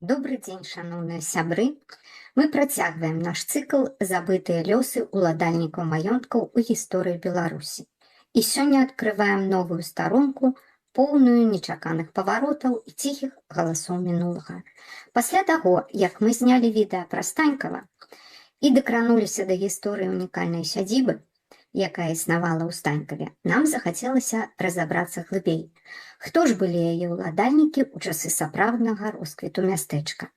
Добры дзень, шаноўныя сябры. Мы працягваем наш цыкл «Забытыя лёсы ўладальнікаў маёнткаў у гісторыі Беларусі». І сёння адкрываем новую старонку, поўную нечаканых паваротаў і ціхіх галасоў мінулага. Пасля таго, як мы знялі відэа пра Станькава і дакрануліся да гісторыі унікальнай сядзібы, якая існавала ў Станькаве, нам захацелася разабрацца глыбей. Хто ж былі яе ўладальнікі ў часы сапраўднага росквіту мястэчка?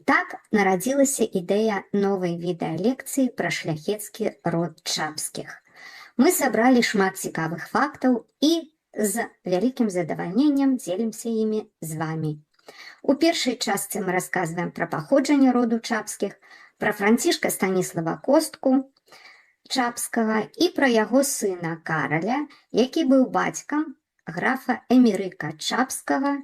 Так нарадзілася ідэя новай відэалекцыі пра шляхецкі род Чапскіх. Мы сабралі шмат цікавых фактаў і з вялікім задавальненнем дзелімся імі з вамі. У першай частцы мы расказваем пра паходжанне роду Чапскіх, пра Францішка Станіслава Костку Чапскага і пра яго сына Караля, які быў бацькам графа Эмерыка Чапскага.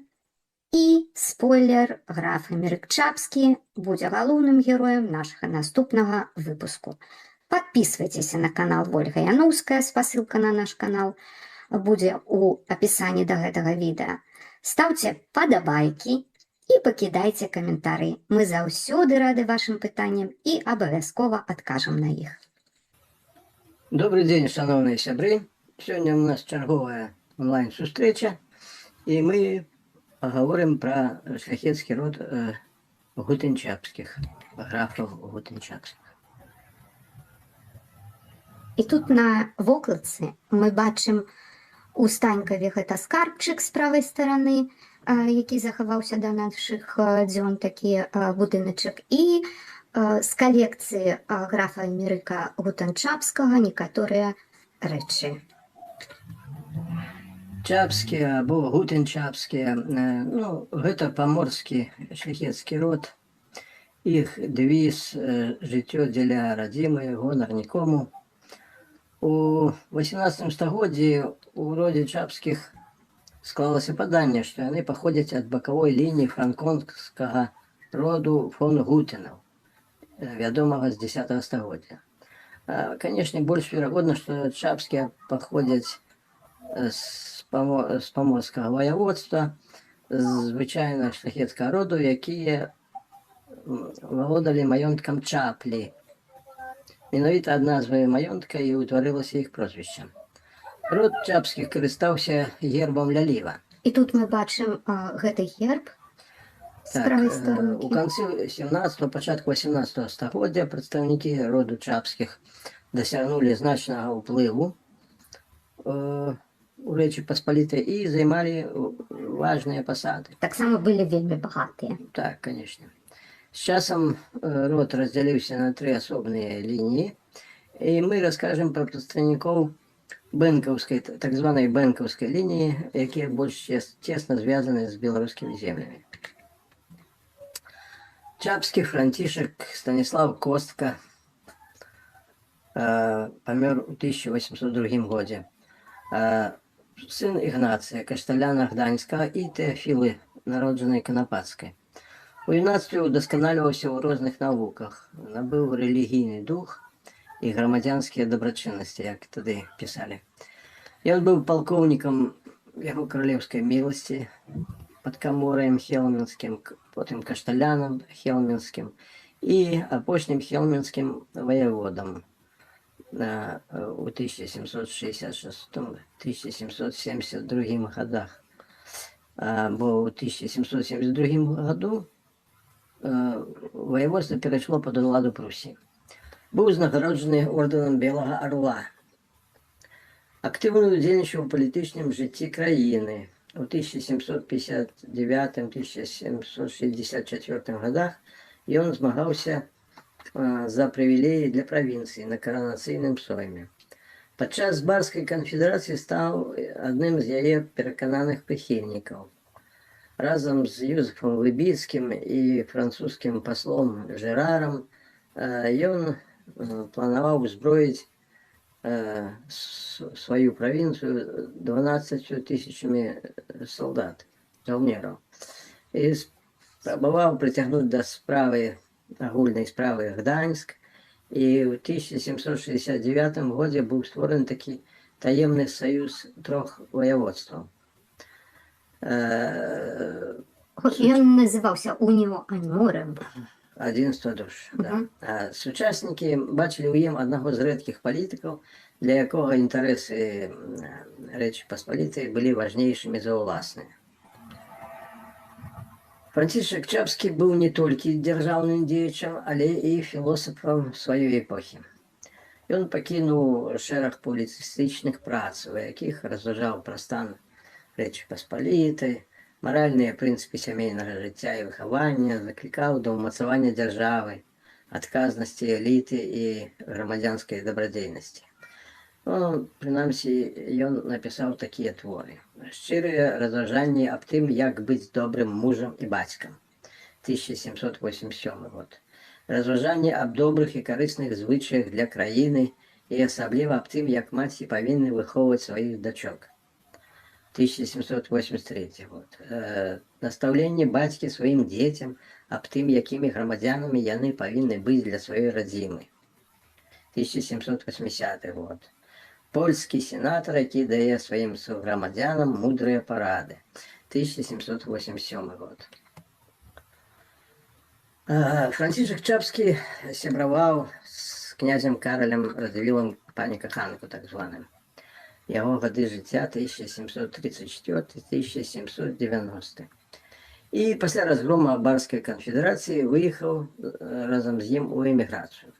І, спойлер, граф Эмерык Чапскі будзе галоўным героем нашага наступнага выпуску. Падпісвайцеся на канал Вольга Яноўская, спасылка на наш канал будзе ў апісанні да гэтага відэа. Стаўце падабайкі і пакідайце каментары. Мы заўсёды рады вашым пытанням і абавязкова адкажам на іх. Добры дзень, шаноўныя сябры. Сёння ў нас чарговая анлайн-сустрэча, і мы пагаворым пра шляхецкі род Гутэнчапскіх, графаў Гутэнчапскіх. І тут на вокладцы мы бачым у Станькаве гэта скарбчык з правай стараны, які захаваўся да нашых дзён, такі будыначак, і з калекцыі графа Эмерыка Гутэнчапскага некаторыя рэчы. Чапскія або Гутэнчапскія, ну, гэта паморскі шляхецкі род. Іх дэвіз «Жыццё дзеля радзімы, гонар нікому». У 18 стагоддзі у родзе Чапскіх склалася паданне, што яны паходзяць ад бакавой лініі франконскага роду фон Гутэнаў, вядомага з 10 стагоддзя. Канешне, больш верагодна, што Чапскія паходзяць з паморскага ваяводства, звычайна шляхецкага роду, якія валодалі маёнткам Чаплі. Менавіта ад назвы маёнтка і ўтварылася іх прозвішча. Род Чапскіх карыстаўся гербам ляліва. І тут мы бачым гэты герб з Так, правай у старонкі. канцы 17, пачатку 18 стагоддзя прадстаўнікі роду Чапскіх дасягнулі значнага ўплыву у Рэчы Паспалітай і займалі важныя пасады. Таксама былі вельмі багатыя. Так, конечно. З часам род раздзяліўся на тры асобныя лініі, і мы раскажам пра прадстаўнікоў бэнкаўскай, так званай бэнкаўскай лініі, якія больш цесна звязаны з беларускімі землямі. Чапскі Францішак Станіслав Костка памёр у 1802 годзе. Сын Ігнацыя, кашталяна Гданьскага, і Тэафілы, народжанай Канапацкай. У юнацтве ўдасканальваўся ў розных навуках, набыў рэлігійны дух і грамадзянскія дабрачыннасці, як тады пісалі. Ён быў палкоўнікам яго каралеўскай міласці пад камораем хелменскім, потым кашталянам хелменскім і апошнім хелменскім ваяводам у 1766-1772 годах. Бо ў 1772 году ваяводства перайшло пад уладу Прусіі. Быў узнагароджаны ордэнам Белага Арла. Актыўна ўдзельнічаў у палітычным жыцці краіны. У 1759-1764 годах ён змагаўся за прывілеі для правінцыі на каранацыйным сойме. Падчас Барскай канфедэрацыі стаў адным з яе перакананых прыхільнікаў. Разам з Юзефам Выбіцкім і французскім паслом Жэрарам ён планаваў узброіць сваю правінцыю 12 тысячамі салдат, жаўнераў. І спрабаваў прыцягнуць да справы, агульнай справы Гданьск. І ў 1769 годзе быў створаны такі таемны саюз трох ваяводстваў. Ён называўся Уніо Аньморем. Адзінства душ. Да. А сучаснікі бачылі ў ім аднаго з рэдкіх палітыкаў, для якога інтарэсы Рэчы Паспалітай былі важнейшымі за ўласныя. Францішак Чапскі быў не толькі дзяржаўным дзеячам, але і філосафам сваёй эпохі. Ён пакінуў шэраг публіцыстычных прац, у якіх разважаў пра стан Рэчы Паспалітай, маральныя прынцыпы сямейнага жыцця і выхавання, заклікаў да ўмацавання дзяржавы, адказнасці эліты і грамадзянскай дабрадзейнасці. Ну, прынамсі, ён напісаў такія творы. «Шчырыя разважанні аб тым, як быць добрым мужам і бацькам», 1787 год. «Разважанні аб добрых і карысных звычаях для краіны і асабліва аб тым, як маці павінны выхоўваць сваіх дачок», 1783 год. «Настаўленне бацькі сваім дзецям аб тым, якімі грамадзянамі яны павінны быць для сваёй радзімы», 1780 год. «Польскі сенатар, які дае сваім суграмадзянам мудрыя парады», 1787 год. Францішак Чапскі сябраваў з князем Каралем Радзівілам пані каханку, так званым. Яго гады жыцця 1734-1790. І пасля разгрома Барскай канфедэрацыі выехаў разам з ім у эміграцыю.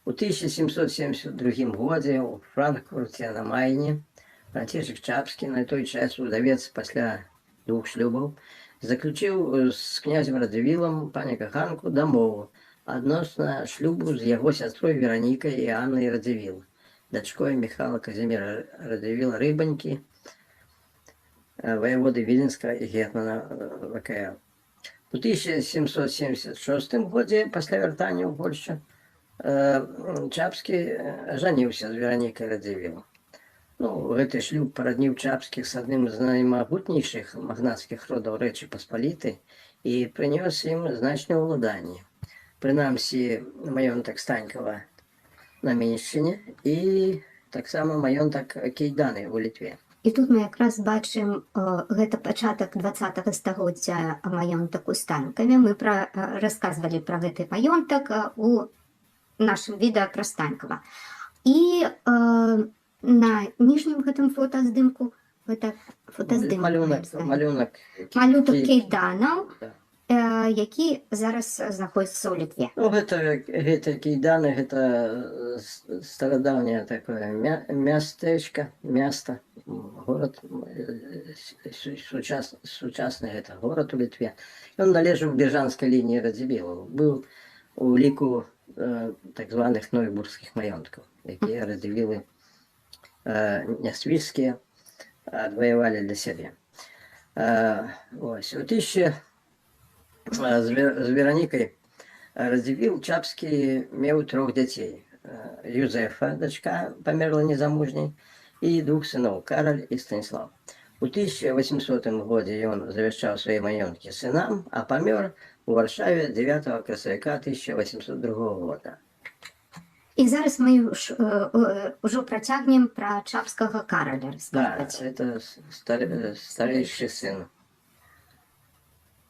У 1772 годзе ў Франкфурце на Майне Францішак Чапскі, на той час удавец пасля двух шлюбаў, заключыў з князем Радзівілам пані каханку дамову адносна шлюбу з яго сястрой Веранікай Іоаннай Радзівіл, дачкой Михала Казіміра Радзівіла Рыбанькі, ваяводы Віленскага і гетмана ВКЛ. У 1776 годзе пасля вяртання ў Польшчу Чапскі жаніўся з Веранікай Радзівіл. Ну, гэты шлюб парадніў Чапскіх з адным з наймагутнейшых магнацкіх родаў Рэчы Паспалітай і прынёс ім значныя ўладанні. Прынамсі, маёнтак Станькава на Міншчыне і таксама маёнтак Кейданы ў Літве. І тут мы якраз бачым, гэта пачатак 20 стагоддзя, маёнтак у Станькаве. Мы расказвалі пра гэты маёнтак у нашым відэа пра Станькава. І на ніжнім гэтым фотаздымку, гэта фотаздымак, Малюнак, здаецца. малюнак, Малюнак Кейданаў, Да. які зараз знаходзіцца ў Літве. Ну, гэта Кейданы, гэта старадаўняе такое мястэчка, место, горад, сучасны гэта горад у Літве. Ён належаў Бежанскай лініі Радзівілаў, быў у ліку так званых нойбургскіх маёнткаў, якія Радзівілы нясвіжскія адваявалі для сябе. Ось, у тысяча з Веранікай Радзівіл Чапскі меў трох дзяцей. Юзефа, дачка, памерла незамужняй, і двух сыноў, Караль і Станіслав. У 1800 годзе ён завяшчаў свае маёнткі сынам, а памёр у Варшаве 9 красавіка 1802 года. І зараз мы ўжо працягнем пра Чапскага Караля Да, расказваць. это старэйшы сын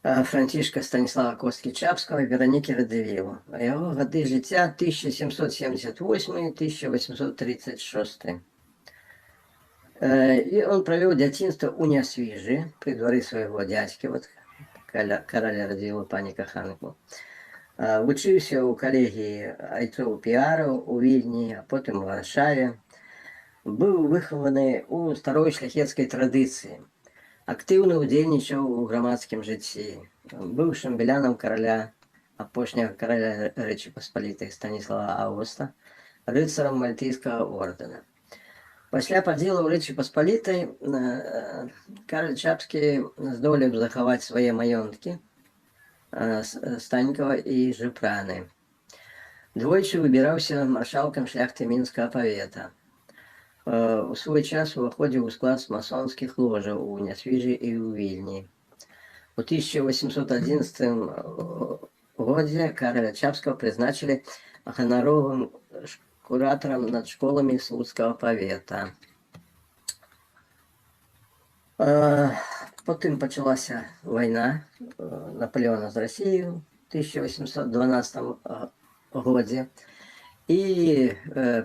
Францішка Станіслава Косткі Чапскага і Веранікі Радзівіл. Яго гады жыцця 1778-1836. І он правёў дзяцінства ў Нясвіжы пры двары свайго дзядзькі, вот, караля Радзівіла пані каханку. Вучыўся ў калегіі айцоў піараў у Вільні, а потым у Варшаве. Быў выхаваны ў старой шляхецкай традыцыі. Актыўна ўдзельнічаў у грамадскім жыцці. Быў шамбелянам караля, апошняга караля Рэчы Паспалітай Станіслава Августа, рыцарам Мальтыйскага ордэна. Пасля падзелу Рэчы Паспалітай Караль Чапскі здолеў захаваць свае маёнткі Станькава і Жупраны. Двойчы выбіраўся маршалкам шляхты Мінскага павета. У свой час уваходзіў у склад масонскіх ложаў у Нясвіжы і ў Вільні. У 1811 годзе Караля Чапскага прызначылі ганаровым куратарам над школамі Слуцкага павета. Потым пачалася вайна Наполеона з Расіяй у 1812 годзе. І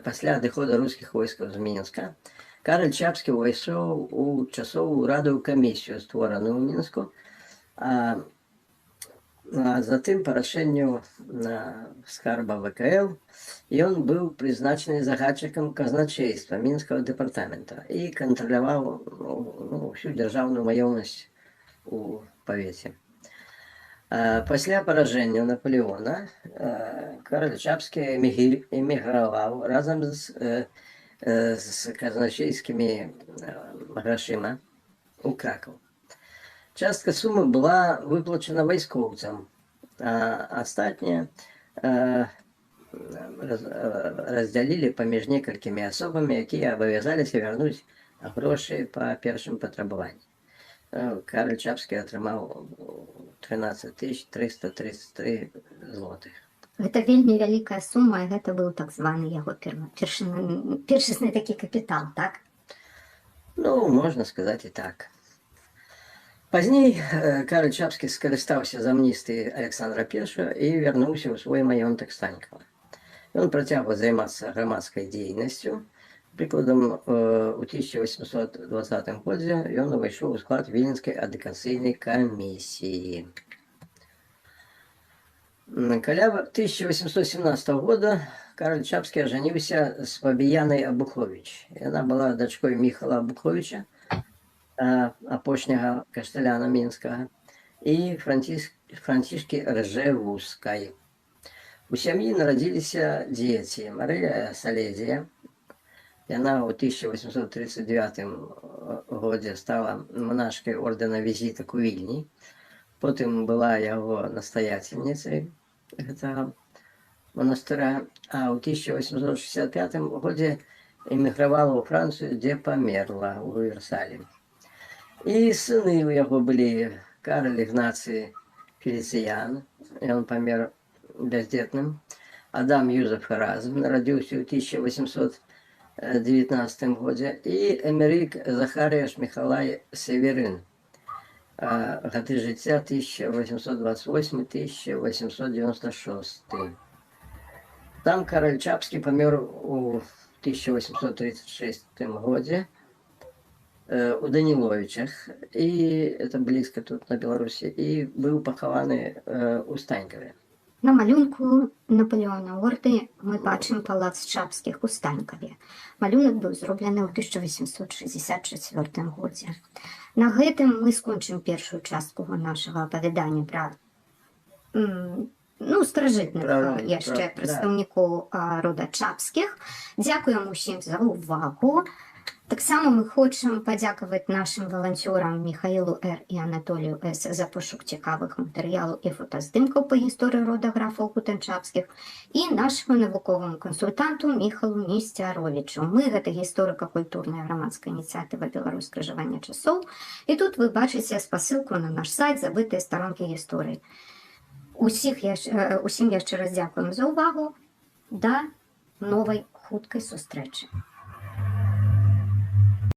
пасля адыходу рускіх войскаў з Мінска Караль Чапскі ўвайшоў у часовую ўрадавую камісію, створаную ў Мінску, а затым па рашэнню на скарба ВКЛ ён быў прызначаны загадчыкам казначейства Мінскага дэпартамента і кантраляваў, ну, всю дзяржаўную маёмасць у павеце. Пасля паражэння Наполеона Караль Чапскі эміграваў разам з казначейскімі грашыма у Кракаў. Частка сумы была выплачана вайскоўцам, а астатняя раздзялілі паміж некалькімі асобамі, якія абавязаліся вярнуць грошы па першым патрабаванні. Караль Чапскі атрымаў 13 333 злотых. Гэта вельмі вялікая сума, і гэта быў так званы яго першасны такі капітал, так? Ну, можна сказаць і так. Пазней Караль Чапскі скарыстаўся з амністыі Александра I і вярнуўся ў свой маёнтак Станькава. Ён працягваў займацца грамадскай дзейнасцю. Прыкладам, у 1820 годзе ён увайшоў у склад Віленскай адукацыйнай камісіі. Каля 1817 года Караль Чапскі ажаніўся з Фабіянай Абуховіч. Яна была дачкой Міхала Абуховіча, апошняга кашталяна Мінскага, і Францішкі Ржэвускай. У сям'і нарадзіліся дзеці: Марыя Салезія. Яна ў 1839 годзе стала монашкай ордэна візітак у Вільні. Потым была яго настаяцельніцай гэтага манастыра, а ў 1865 годзе эмігравала ў Францыю, дзе памерла ў Версалі. І сыны ў яго былі: Караль Ігнацый Феліцыян, ён памер бяздзетным, Адам Юзеф Эразм, нарадзіўся ў 1819 годзе, і Эмерык Захарыяш Міхалай Северын, гады жыцця 1828-1896. Там Караль Чапскі памёр у 1836 годзе у Даніловічах, і это блізка тут, на Беларусі, і быў пахаваны у Станькаве. На малюнку Наполеона Орды мы бачым палац Чапскіх у Станькаве. Малюнак быў зроблены ў 1864 годзе. На гэтым мы скончым першую частку нашага апавядання пра ну, старажытных яшчэ прадстаўнікоў рода Чапскіх. Дзякуем усім за ўвагу. Таксама мы хочам падзякаваць нашым валанцёрам Михаілу Р. і Анатолію С. за пошук цікавых матэрыялаў і фотаздымкаў па гісторыі рода графаў Гутэн-Чапскіх і нашаму навуковаму кансультанту Міхалу Несцяровічу. Мы — гэта гісторыка-культурная грамадская ініцыятыва «Беларусь скрыжавання часоў». І тут вы бачыце спасылку на наш сайт «Забытыя старонкі гісторыі». Усім яшчэ раз дзякуем за ўвагу. Да новай хуткай сустрэчы.